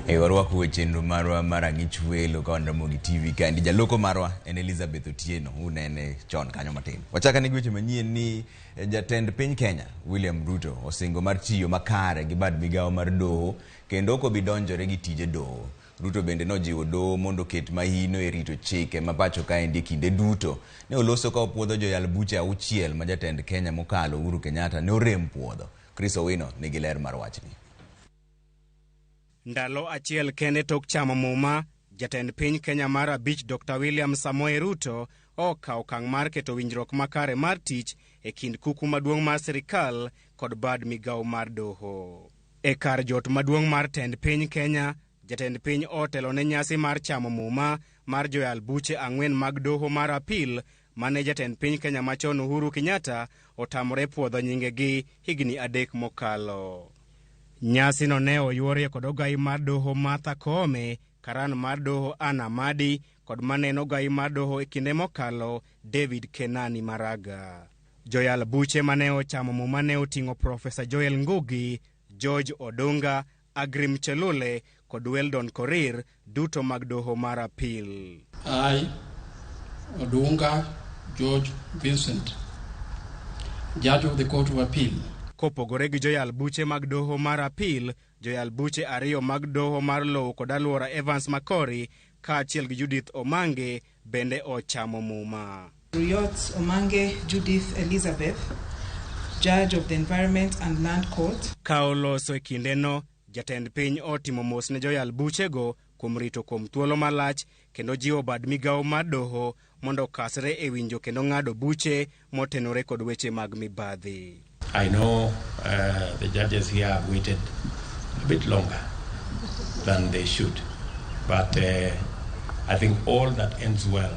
E warwako e chenro marwa mar ang'ich welo ka wan Ramogi TV kaendi. Jaloko marwa en Elizabeth Otieno, unene chon kanyo matin. Wachak ane gi weche manyien ni jatend piny Kenya William Ruto osingo mar tiyo makare gi bad migawo mar doho kendo ok obi donjore gi tije doho. Ruto bende nojiwo doho mondo oket mahino e rito chike ma pacho kaendi e kinde duto. Ne oloso ka opuodho joyal buche auchiel ma jatend Kenya mokalo Uhuru Kenyatta ne orem puodho. Chris Owino nigi ler mar wachni. Ndalo achiel kende tok chamo muma, jatend piny Kenya mar abich Dr. William Samoei Ruto okawo okang' mar keto winjruok makare mar tich e kind kuku maduong' mar sirikal kod bad migawo mar doho. E kar jot maduong' mar tend piny Kenya, jatend piny otelo ne nyasi mar chamo muma mar joyal buche ang'wen mag doho mar apil mane jatend piny Kenya machon Uhuru Kenyatta otamore puodho nyingegi higni 3 mokalo. Nyasino ne oyuorie kod ogai mar doho Martha Koome, karan mar doho Anna Amadi kod maneno ogai mar doho e kinde mokalo David Kenani Maraga. Joyal buche mane ochamo muma ne oting'o Profesa Joel Ngugi, George Odunga, Agrim Chelule kod Weldon Korir, duto mag doho mar apil. I, Odunga George Vincent, Judge of the Court of Appeal. Kopogore gi joyal buche mag doho mar apil, joyal buche ariyo mag doho mar lowo kod alwora Evans Makori kaachiel gi Judith Omange bende ochamo muma. Ruyot Omange Judith Elizabeth, Judge of the Environment and Land Court. Ka oloso e kindeno, jatend piny otimo mos ne joyal buchego kuom rito kuom thuolo malach kendo jiwo bad migawo mar doho mondo okasre e winjo kendo ng'ado buche motenore kod weche mag mibadhi. I know the judges here have waited a bit longer than they should, but I think all that ends well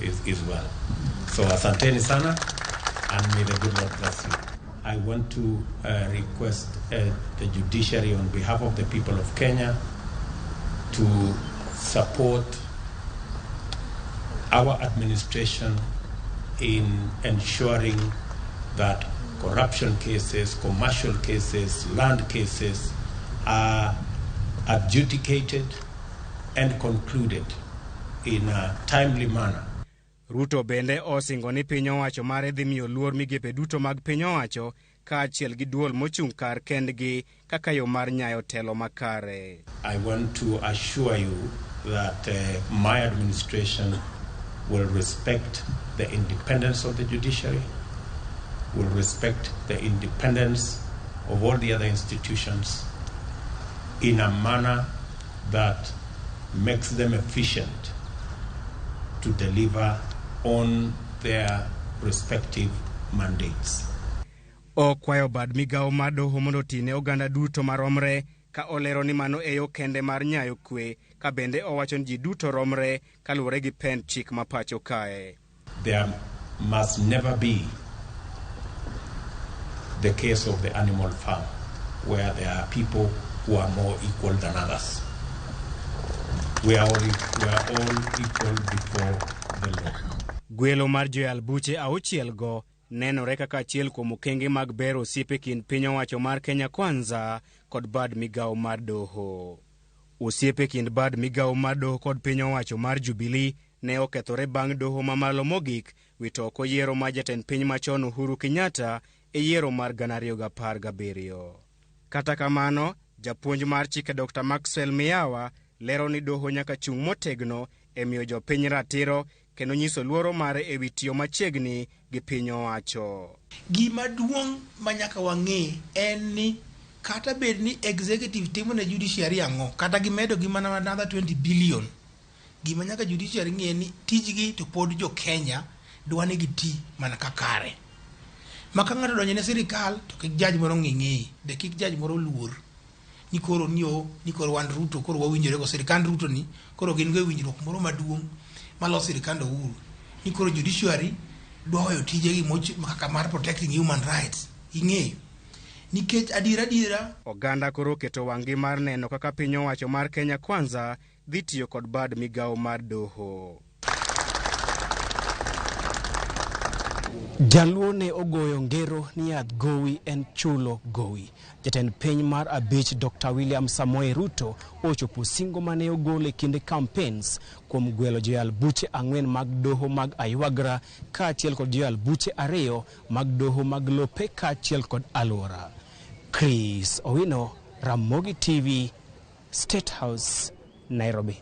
is well. So asanteni sana, and may the good Lord bless you. I want to request the judiciary on behalf of the people of Kenya to support our administration in ensuring that corruption cases, commercial cases, land cases are adjudicated and concluded in a timely manner. Ruto bende osingo ni piny owacho mare dhi miyo luor migepe duto mag piny owacho kaachiel gi duol mochung' kar kendgi kaka yo mar nyayo telo makare. I want to assure you that my administration will respect the independence of the judiciary, will respect the independence of all the other institutions in a manner that makes them efficient to deliver on their respective mandates. Okwayo bad migawo mar doho mondo oti ne oganda duto maromre ka olero ni mano e yo kende mar nyayo kwe, ka bende owacho ni ji duto romre kaluwore gi pend chik ma pacho kae. There must never be the case of the animal farm where there are people who are more equal than others. We are all equal before the law. Gwelo mar joyal buche auchiel go nenore kaka achiel kuom okenge mag bero osiep e kind piny owacho mar Kenya Kwanza kod bad migawo mar doho. Osiep e kind bad migawo mar doho kod piny owacho mar Jubilee ne okethore bang' doho mamalo mogik wito oko yiero mar jatend piny machon Uhuru Kenyatta e yiero mar 2017. Kata kamano, japuonj mar chike Dr. Maxwell Miyawa lero ni doho nyaka chung' motegno e miyo jopiny ratiro kendo nyiso luoro mare e wi tiyo machiegni gi piny owacho. Gima duong' ma nyaka wang'e en ni kata bed ni executive timo ne judiciary ang'o, kata gimedo gi mana another 20 billion, gima nyaka judiciary ng'e ni tijgi to pod jo Kenya dwa ni giti mana kakare. Ma ka ng'ato odonjo ne sirikal to kik judge moro ng'i ng'iyi, be kik judge moro luor ni koro ni o, ni koro wan Ruto, koro wawinjore go sirikand Ruto ni, koro gin go e winjruok moro maduong' maloso sirikand Uhuru, ni koro judiciary dwa weyo tijegi kaka mar protecting human rights. Ing'eyo nikech adiera adiera oganda koro oketo wang'gi mar neno kaka piny owacho mar Kenya Kwanza dhi tiyo kod bad migawo mar doho. Jaluo ne ogoyo ngero ni yadh gowi en chulo gowi. Jatend piny mar abich Dr. William Samoei Ruto ochopo singo mane ogolo e kinde campaigns kuom gwelo joyal buche ang'wen mag doho mag Aywagra kaachiel kod joyal buche ariyo mag doho mag lope kaachiel kod alwora. Chris Owino, Ramogi TV, State House, Nairobi.